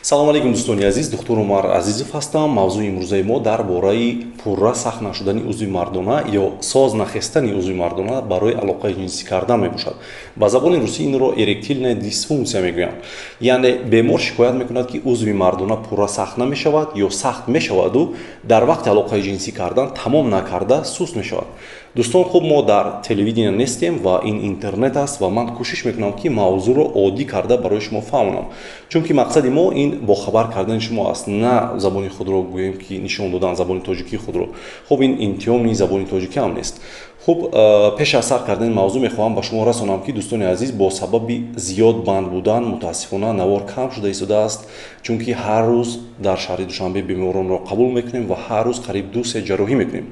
Салом алейкум, дӯстони азиз, духтур Умар Азизов ҳастам. Мавзӯи имрӯзаи мо дар бораи пурра сахт нашудани узви мардона ё соз нахестани узви мардона барои алоқаи ҷинсӣ кардан мебошад. Ба забони русӣ инро эректильная дисфункция мегӯянд. Яъне бемор шикоят мекунад, ки узви мардона пурра сахт намешавад ё сахт мешаваду дар вақти алоқаи ҷинсӣ кардан тамом накарда суст мешавад. Дӯстон, хуб, мо дар телевидения нестем ва ин интернет аст ва ман кӯшиш мекунам, ки мавзӯъро оддӣ карда барои шумо фаҳмонам, чунки мақсади мо ин бохабар кардани шумо аст, на забони худро гӯем, ки нишон додан забони тоҷикии худро. Хуб, ин имтиҳони забони тоҷикӣ ҳам нест. Хуб, пеш аз сар кардани мавзӯъ мехоҳам ба шумо расонам, ки, дӯстони азиз, бо сабаби зиёд банд будан мутаассифона навор кам шуда истодааст, чунки ҳар рӯз дар шаҳри Душанбе беморонро қабул мекунем ва ҳар рӯз қариб 2-се ҷарроҳӣ мекунем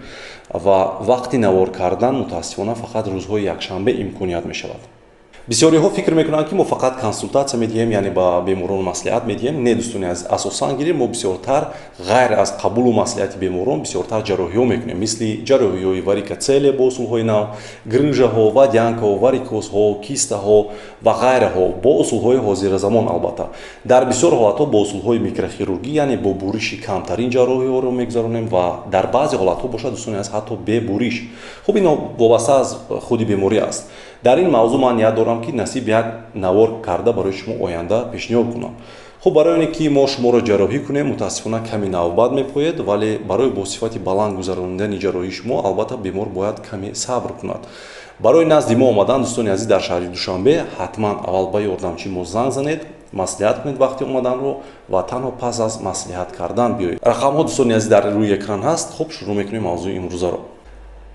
ва вақти навор кардан мутаассифона фақат рӯзҳои якшанбе имконият мешавад. Бисёриҳо фикр мекунанд, ки мо фақат консултатсия медиҳем, яъне ба беморон маслиҳат медиҳем. Не, дӯстони азиз, асосан гирем, мо бисёртар ғайр аз қабулу маслиҳати беморон бисёртар ҷарроҳиҳо мекунем, мисли ҷарроҳиҳои варикоцеле бо усулҳои нав, грыжаҳо, водянкаҳо, варикозҳо, кистаҳо ва ғайраҳо бо усулҳои ҳозиразамон. Албатта, дар бисёр ҳолатҳо бо усулҳои микрохирургӣ, яъне бо буриши камтарин ҷарроҳиҳоро мегузаронем ва дар баъзе ҳолатҳо бошад, дӯстони азиз, ҳатто бе буриш. Хуб, ино вобаста аз худи беморӣ аст. Дар ин мавзӯъ ман ният дорам, ки насиб як навор карда барои шумо оянда пешниҳод кунам. Хуб, барои оне ки мо шуморо ҷарроҳӣ кунем, мутаассифона каме навбат мепоед, вале барои бо сифати баланд гузаронидани ҷарроҳии шумо албатта бемор бояд каме сабр кунад. Барои назди мо омадан, дӯстони азиз, дар шаҳри Душанбе ҳатман аввал ба ёрдамчи мо занг занед, маслиҳат кунед вақти омаданро ва танҳо пас аз маслиҳат кардан биёед. Рақамҳо, дӯстони азиз, дар рӯи экран ҳаст. Хуб, шурӯъ мекунем мавзӯи имрӯзаро.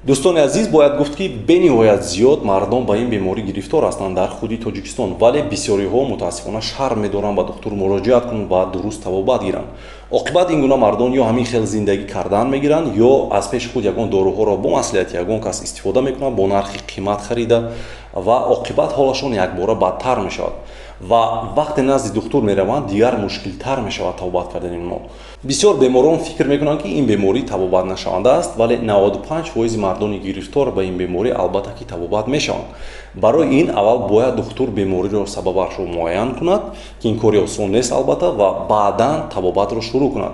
Дӯстони азиз, бояд гуфт, ки бениҳоят зиёд мардон ба ин беморӣ гирифтор ҳастанд дар худи Тоҷикистон, вале бисёриҳо мутаассифона шарм медоранд ба духтур муроҷиат кунанд ва дуруст табобат гиранд. Оқибат ин гуна мардон ё ҳамин хел зиндагӣ кардан мегиранд, ё аз пеши худ ягон доруҳоро бо маслиҳати ягон кас истифода мекунанд, бо нархи қимат харида, ва оқибат ҳолашон якбора бадтар мешавад ва вақте назди духтур мераванд, дигар мушкилтар мешавад табобат кардани онҳо. Бисёр беморон фикр мекунанд, ки ин беморӣ табобат нашаванда аст, вале 95 фоизи мардони гирифтор ба ин беморӣ албатта ки табобат мешаванд. Барои ин аввал бояд духтур бемориро сабабашро муайян кунад, ки ин кори осон нест албатта, ва баъдан табобатро шурӯъ кунад.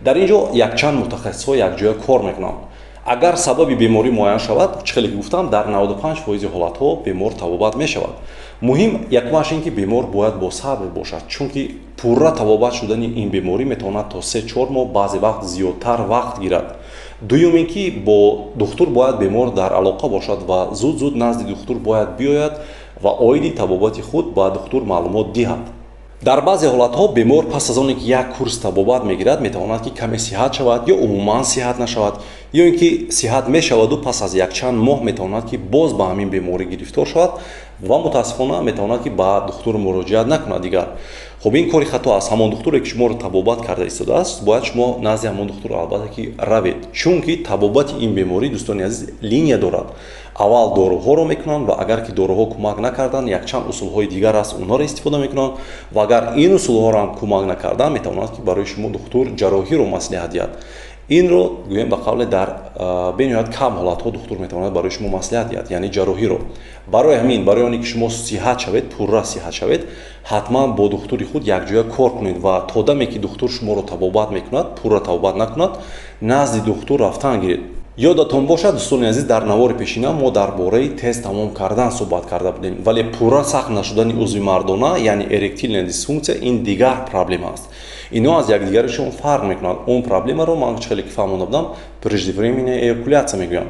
Дар ин ҷо якчанд мутахассисҳо якҷоя кор мекунанд. Агар сабаби беморӣ муайян шавад, чӣ хеле ки гуфтам, дар 95 фоизи ҳолатҳо бемор табобат мешавад. Муҳим якумаш ин ки бемор бояд босабр бошад, чунки пурра табобат шудани ин беморӣ метавонад то 3-4 моҳ, баъзе вақт зиёдтар вақт гирад. Дуюм ин ки бо духтур бояд бемор дар алоқа бошад ва зуд зуд назди духтур бояд биёяд ва оиди табобати худ ба духтур маълумот диҳад. Дар баъзе ҳолатҳо бемор пас аз оне ки як курс табобат мегирад, метавонад, ки каме сиҳат шавад ё умуман сиҳат нашавад, ё ин ки сиҳат мешаваду пас аз якчанд моҳ метавонад, ки боз ба ҳамин беморӣ гирифтор шавад ва мутаассифона метавонад, ки ба духтур муроҷиат накунад дигар. Хуб, ин кори хато аст. Ҳамон духтуре, ки шуморо табобат карда истодааст, бояд шумо назди ҳамон духтур албатта ки равед, чунки табобати ин беморӣ, дӯстони азиз, линия дорад. Аввал доруҳоро мекунанд ва агар ки доруҳо кӯмак накарданд, якчанд усулҳои дигар аст, онҳоро истифода мекунанд ва агар ин усулҳоро ҳам кӯмак накарданд, метавонад, ки барои шумо духтур ҷарроҳиро маслиҳат диҳад. Инро гӯем, ба қавле, дар бениҳоят кам ҳолатҳо духтур метавонад барои шумо маслиҳат диҳад, яъне ҷарроҳиро. Барои ҳамин, барои оне ки шумо сиҳат шавед, пурра сиҳат шавед, ҳатман бо духтури худ якҷоя кор кунед ва то даме ки духтур шуморо табобат мекунад, пурра табобат накунад, назди духтур рафтан гиред. Ёдатон бошад, дӯстони азиз, дар навори пешина мо дар бораи тез тамом кардан суҳбат карда будем, вале пурра сахт нашудани узви мардона, яъне эректильная дисфункция, ин дигар проблема аст. Ино аз якдигарашон фарқ мекунанд. Он проблемаро ман, чӣ хеле ки фаҳмонда будам, преждевременная эякуляция мегӯянд.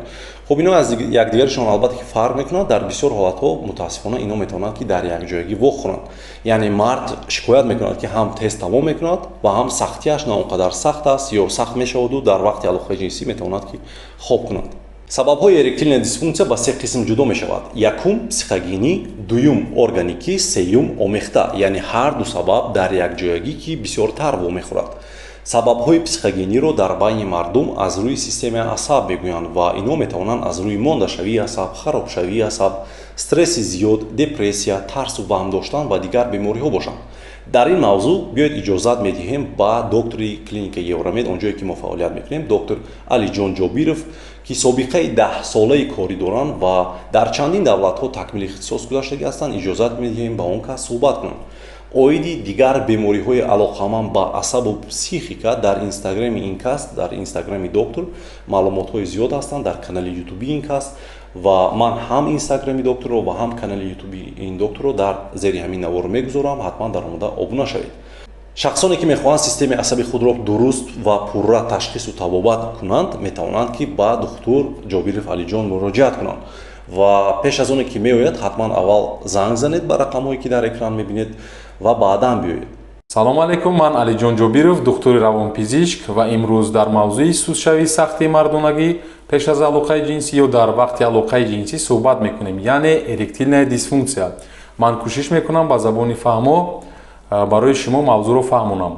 Хуб, ино аз якдигарашон албатта ки фарқ мекунанд. Дар бисёр ҳолатҳо мутаассифона ино метавонанд, ки дар якҷоягӣ вохӯранд, яъне мард шикоят мекунад, ки ҳам тез тамом мекунад ва ҳам сахтиаш на он қадар сахт аст ё сахт мешаваду дар вақти алоқаи ҷинсӣ метавонад, ки хоб кунад. Сабабҳои эректильная дисфункция ба се қисм ҷудо мешавад: якум психогенӣ, дуюм органикӣ, сеюм омехта, яъне ҳар ду сабаб дар якҷоягӣ, ки бисёртар вомехӯрад. Сабабҳои психогениро дар байни мардум аз рӯи системаи асаб мегӯянд ва инҳо метавонанд аз рӯи мондашавии асаб, харобшавии асаб, стресси зиёд, депрессия, тарсу ваҳм доштан ва дигар бемориҳо бошанд. Дар ин мавзӯъ биёед иҷозат медиҳем ба доктори клиникаи Евромед, он ҷое ки мо фаъолият мекунем, доктор Алиҷон Ҷобиров, ки собиқаи 10-солаи корӣ доранд ва дар чандин давлатҳо такмили ихтисос гузаштагӣ ҳастанд, иҷозат медиҳем ба он кас суҳбат кунанд. Оиди дигар бемориҳои алоқаманд ба асабу психика дар инстаграми ин кас, дар инстаграми доктор маълумотҳои зиёд ҳастанд, дар канали ютуби ин кас, ва ман ҳам инстаграми докторро ва ҳам канали ютуби ин докторро дар зери ҳамин навор мегузорам. Ҳатман дар омода обуна шавед. Шахсоне ки мехоҳанд системаи асаби худро дуруст ва пурра ташхису табобат кунанд, метавонанд ки ба духтур Ҷобиров Алиҷон муроҷиат кунанд. Ва пеш аз оне ки меояд, ҳатман аввал занг занед ба рақамҳое ки дар экран мебинед ва баъдан биёед. Салом алейкум, ман Алиҷон Ҷобиров, духтури равонпизишк, ва имрӯз дар мавзӯи сустшавии сахти мардонагӣ пеш аз алоқаи ҷинсӣ ё дар вақти алоқаи ҷинсӣ суҳбат мекунем, яъне эректильная дисфунксия. Ман кӯшиш мекунам ба забони фаҳмо барои шумо мавзӯъро фаҳмонам.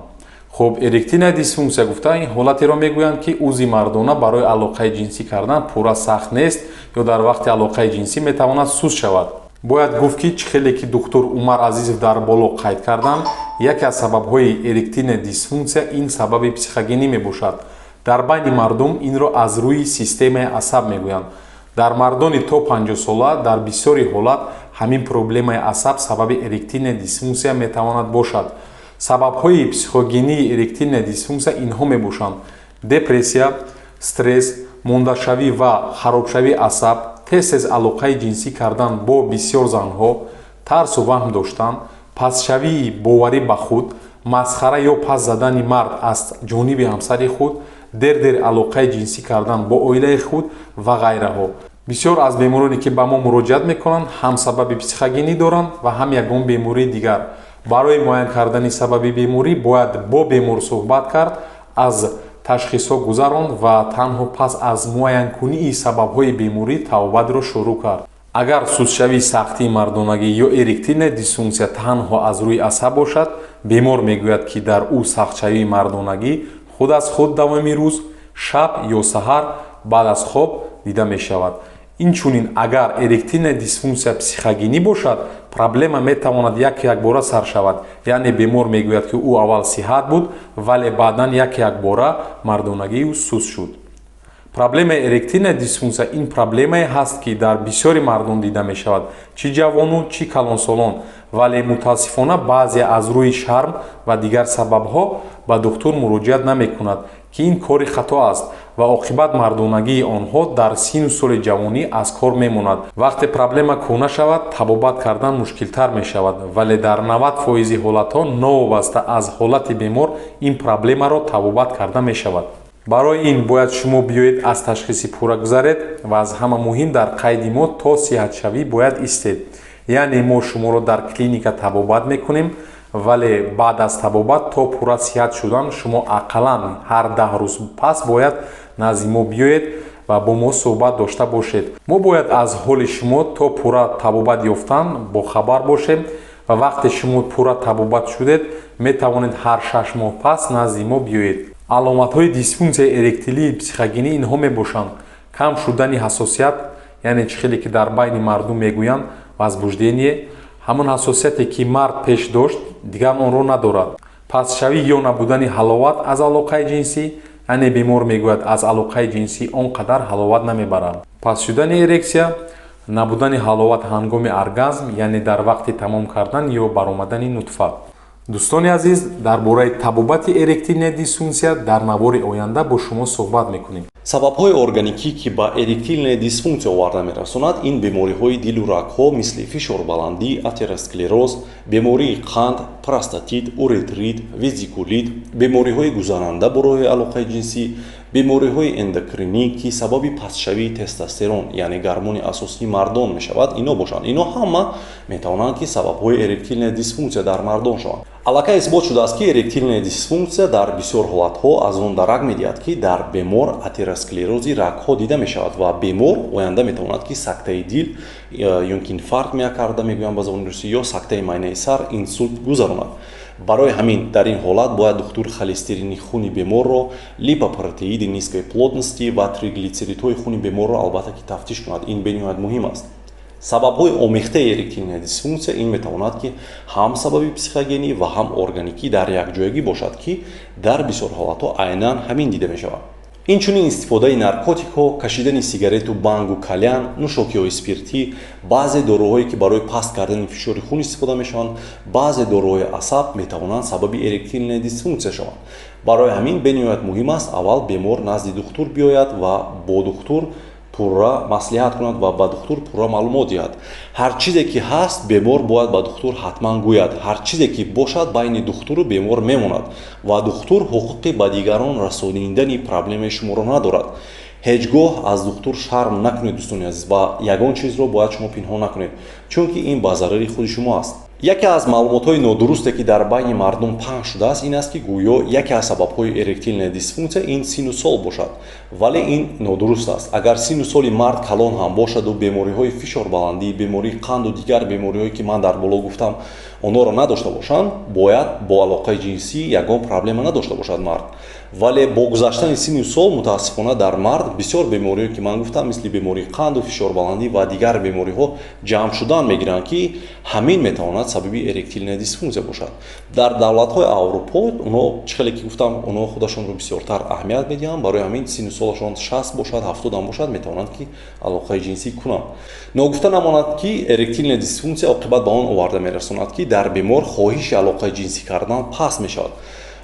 Хуб, эректильная дисфунксия гуфта ин ҳолатеро мегӯянд, ки узви мардона барои алоқаи ҷинсӣ кардан пурра сахт нест ё дар вақти алоқаи ҷинсӣ метавонад суст шавад. Бояд гуфт, ки чӣ хеле ки духтур Умар Азизов дар боло қайд карданд, яке аз сабабҳои эректильная дисфунксия ин сабаби психогенӣ мебошад. Дар байни мардум инро аз рӯи системаи асаб мегӯянд. Дар мардони то 50 сола дар бисёри ҳолат ҳамин проблемаи асаб сабаби эректильная дисфунксия метавонад бошад. Сабабҳои психогении эректильная дисфунксия инҳо мебошанд: депрессия, стресс, мондашавӣ ва харобшавии асаб, тез-тез алоқаи ҷинсӣ кардан бо бисёр занҳо, тарсу ваҳм доштан, пастшавии боварӣ ба худ, масхара ё паст задани мард аз ҷониби ҳамсари худ, дер-дер алоқаи ҷинсӣ кардан бо оилаи худ ва ғайраҳо. Бисёр аз бемороне ки ба мо муроҷиат мекунанд, ҳам сабаби психогенӣ доранд ва ҳам ягон бемории дигар. Барои муайян кардани сабаби беморӣ бояд бо бемор суҳбат кард, аз ташхисҳо гузаронд ва танҳо пас аз муайянкунии сабабҳои беморӣ табобатро шурӯъ кард. Агар сустшавии сахтии мардонагӣ ё эректильная дисфунксия танҳо аз рӯи асаб бошад, бемор мегӯяд, ки дар ӯ сахтшавии мардонагӣ худ аз худ давоми рӯз, шаб ё саҳар баъд аз хоб дида мешавад. Инчунин агар эректильная дисфунксия психогенӣ бошад, проблема метавонад як-якбора сар шавад. Яъне бемор мегӯяд, ки ӯ аввал сиҳат буд, вале баъдан як-якбора мардонагии ӯ суст шуд. Проблемаи эректильная дисфунксия ин проблемае ҳаст, ки дар бисёри мардон дида мешавад, чӣ ҷавону чӣ калонсолон, вале мутаассифона баъзе аз рӯи шарм ва дигар сабабҳо ба духтур муроҷиат намекунад, ки ин кори хато аст ва оқибат мардонагии онҳо дар сину соли ҷавонӣ аз кор мемонад. Вақте проблема кӯҳна шавад, табобат кардан мушкилтар мешавад, вале дар 90% ҳолатҳо новобаста аз ҳолати бемор ин проблемаро табобат карда мешавад. Барои ин бояд шумо биёед, аз ташхиси пурра гузаред ва аз ҳама муҳим дар қайди мо то сиҳатшавӣ бояд истед. Яъне мо шуморо дар клиника табобат мекунем, вале баъд аз табобат то пурра сиҳат шудан шумо ақаллан ҳар 10 рӯз пас бояд назди мо биёед ва бо мо суҳбат дошта бошед. Мо бояд аз ҳоли шумо то пурра табобат ёфтан бохабар бошем ва вақте шумо пурра табобат шудед, метавонед ҳар 6 моҳ пас назди мо биёед. Аломатҳои дисфунксияи эректилии психогенӣ инҳо мебошанд: кам шудани ҳассосият, яъне чӣ хеле ки дар байни мардум мегӯянд возбуждение, ҳамон ҳассосияте ки мард пеш дошт, дигар онро надорад. Пастшавӣ ё набудани ҳаловат аз алоқаи ҷинсӣ, яъне бемор мегӯяд аз алоқаи ҷинсӣ он қадар ҳаловат намебарад. Паст шудани эрексия, набудани ҳаловат ҳангоми оргазм, яъне дар вақти тамом кардан ё баромадани нутфа. Дӯстони азиз, дар бораи табобати эректильная дисфунксия дар навори оянда бо шумо суҳбат мекунем. Сабабҳои органикӣ, ки ба эректильная дисфунксия оварда мерасонад, ин бемориҳои дилу рагҳо, мисли фишорбаландӣ, атеросклероз, бемории қанд, простатит, уретрит, везикулит, бемориҳои гузаранда бо роҳи алоқаи ҷинсӣ, бемориҳои эндокринӣ, ки сабаби пастшавии тестостерон, яъне гормони асосии мардон мешавад, ино бошанд. Ино ҳама метавонанд, ки сабабҳои эректильная дисфунксия дар мардон шаванд. Аллакай исбот шудааст, ки эректильная дисфунксия дар бисёр ҳолатҳо аз он дарак медиҳад, ки дар бемор атеросклерози рагҳо дида мешавад ва бемор оянда метавонад, ки сактаи дил ё ки инфаркт меокарда мегӯянд ба забони русӣ, ё сактаи майнаи сар, инсулт гузаронад. Барои ҳамин дар ин ҳолат бояд духтур холестерини хуни беморро, липопротеиди низкой плотности ва триглицеридҳои хуни беморро албатта ки тафтиш кунад. Ин бениҳоят муҳим аст. Сабабҳои омехтаи эректильная дисфунксия ин метавонад, ки ҳам сабаби психогенӣ ва ҳам органикӣ дар якҷоягӣ бошад, ки дар бисёр ҳолатҳо айнан ҳамин дида мешавад. Инчунин истифодаи наркотикҳо, кашидани сигарету бангу кальян, нӯшокиҳои спиртӣ, баъзе доруҳое, ки барои паст кардани фишори хун истифода мешаванд, баъзе доруҳои асаб метавонанд сабаби эректильная дисфунксия шаванд. Барои ҳамин бениҳоят муҳим аст, аввал бемор назди духтур биёяд ва бо духтур пурра маслиҳат кунад ва ба духтур пурра маълумот диҳад. Ҳар чизе ки ҳаст, бемор бояд ба духтур ҳатман гӯяд. Ҳар чизе ки бошад, байни духтуру бемор мемонад ва духтур ҳуқуқи ба дигарон расонидани проблемаи шуморо надорад. Ҳеҷ гоҳ аз духтур шарм накунед, дӯстони азиз, ва ягон чизро бояд шумо пинҳон накунед, чунки ин ба зарари худи шумо аст. Яке аз маълумотҳои нодурусте, ки дар байни мардум паҳн шудааст, ин аст, ки гӯё яке аз сабабҳои эректильная дисфунксия ин сину сол бошад. Вале ин нодуруст аст. Агар сину соли мард калон ҳам бошаду бемориҳои фишорбаландӣ, бемории қанду дигар бемориҳое, ки ман дар боло гуфтам, онҳоро надошта бошанд, бояд бо алоқаи ҷинсӣ ягон проблема надошта бошад мард. Вале бо гузаштани сину сол, мутаассифона, дар мард бисёр бемориҳое, ки ман гуфтам, мисли бемории қанду фишорбаландӣ ва дигар бемориҳо ҷамъ шудан мегиранд, ки ҳамин метавонад сабаби эректильная дисфунксия бошад. Дар давлатҳои Аврупо онҳо, чӣ хеле ки гуфтам, онҳо худашонро бисёртар аҳамият медиҳанд. Барои ҳамин сину солашон 60 бошад, 70 бошад, метавонанд, ки алоқаи ҷинсӣ кунанд. Ногуфта намонад, ки эректильная дисфунксия оқибат ба он оварда мерасонад, ки дар бемор хоҳиши алоқаи ҷинсӣ кардан паст мешавад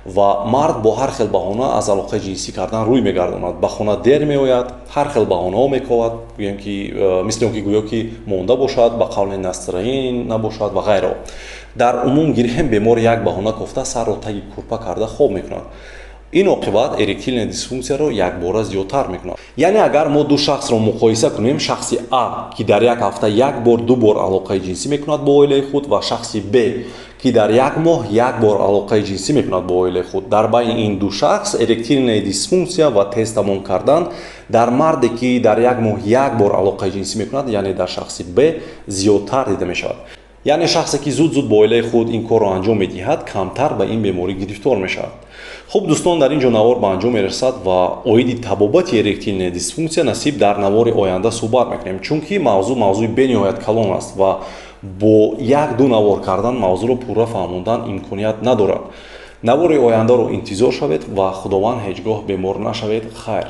ва мард бо ҳар хел баҳона аз алоқаи ҷинсӣ кардан рӯй мегардонад, ба хона дер меояд, ҳар хел баҳонаҳо мековад, гӯем ки мисли он ки гӯё ки монда бошад, ба қавли настроение набошад ва ғайро. Дар умум гирем, бемор як баҳона кофта, сарро таги курпа карда хоб мекунад. Ин оқибат эректильная дисфунксияро якбора зиёдтар мекунад. Яъне агар мо ду шахсро муқоиса кунем, шахси А, ки дар як ҳафта як бор, ду бор алоқаи ҷинсӣ мекунад бо оилаи худ, ва шахси Б, ки дар як моҳ як бор алоқаи ҷинсӣ мекунад бо оилаи худ, дар байни ин ду шахс эректильная дисфунксия ва тез тамом кардан дар марде, ки дар як моҳ як бор алоқаи ҷинсӣ мекунад, яъне дар шахси Б зиёдтар дида мешавад. Яъне шахсе, ки зуд зуд бо оилаи худ ин корро анҷом медиҳад, камтар ба ин беморӣ гирифтор мешавад. Хуб, дӯстон, дар ин ҷо навор ба анҷом мерасад ва оиди табобати эректильная дисфунксия насиб дар навори оянда суҳбат мекунем, чунки мавзӯъ мавзӯи бениҳоят калон аст ва бо як ду навор кардан мавзӯъро пурра фаҳмондан имконият надорад. Навори ояндаро интизор шавед ва худованд, ҳеҷ гоҳ бемор нашавед. Хайр.